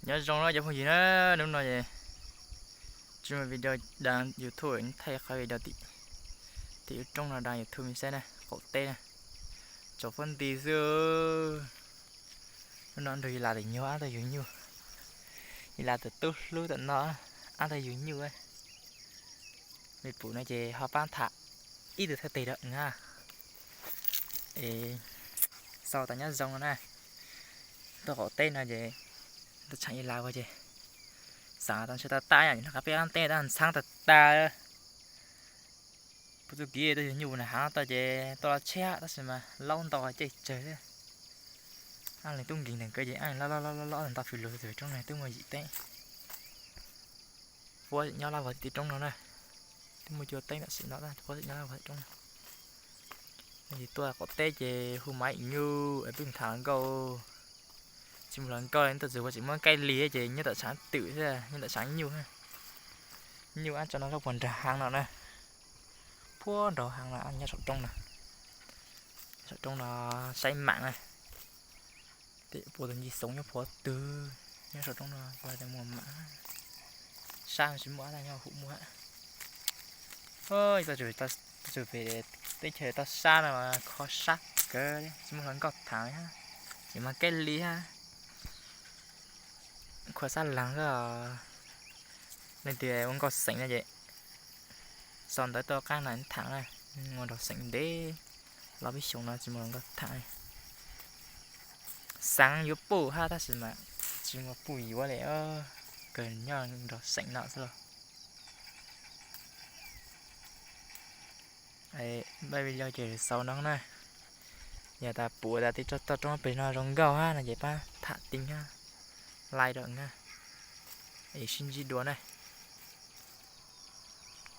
Nyob zoo no cov phooj ywg na, hnub no es tsis muaj video da YouTube, thaij qhov video tim, tim lub roob no da YouTube me saib na, qaum teb na, tsaus fuab nti xwb. Hnub no nrog Yis Las tawm nyuag ab tau yug nyuj, Yis Las tawm tub hlub tawm no ab tau yug nyuj. Me pum no ces ho pab tham ib tug thawj teg rau na. Es xaus tas nyob zoo na. Tuaj qaum teb no ces tuaj tshav Yis Las ua ces xav tas ntshe tau tag yom, nqa peb qab teb tab ntxhab tag tag. Puag txuj kiv tuaj yug nyuj na, hav no tau ces tuaj los tshiab tab sis mas laub ntau caij tsawg thiab. Ab leeg tub nkeeg neeg kawg ces ab leeg loj loj loj loj ntau fws lug tus roob no twb muaj yim teb. Puab nyob laj vog tim roob no na, twb muaj cua teeb tam sim no tab puab nyob laj vog tim roob no. Ces tuaj qaum teb ces hu maiv ib nyuj es peb tham hluas nkauj. Tsis muaj hluas nkauj, tuaj txug puab tseem muab nkaij li ces nyob tom tshav twm thiab nyob tom tshav nyuj. Nyuj ab tso no lub puag nraag haav no na, puag nraag haav no nyob saum roob no, saum roob no saib mam na. Tej puab tus ncej xoov nyob puag twg, nyob saum roob no puab muaj mam. Sab tsis muaj, tab nyob hum muaj. Txug pem teb chaws toj sab no kho sab kawg, tsis muaj hluas nkauj tham, tsis muaj nkaij li hab. Khuam sab laag xwb. Leej twg ua nkauj xeem no ces sau ntawv tuaj qaab no tham na. Ua nraug xeem ntev, los peb xyoos no tsis muaj hluas nkauj tham. Xaav yuav puj hab tab sis mas tsis muaj puj yuav li, kawg nyob nraug xeem no xwb los. Pab video ces xaus no na. Yog tas pum tas tij toj roob pem no zoo nkauj hab no ces pab tham tij hab, like rau na. Es sib ntsib dua na.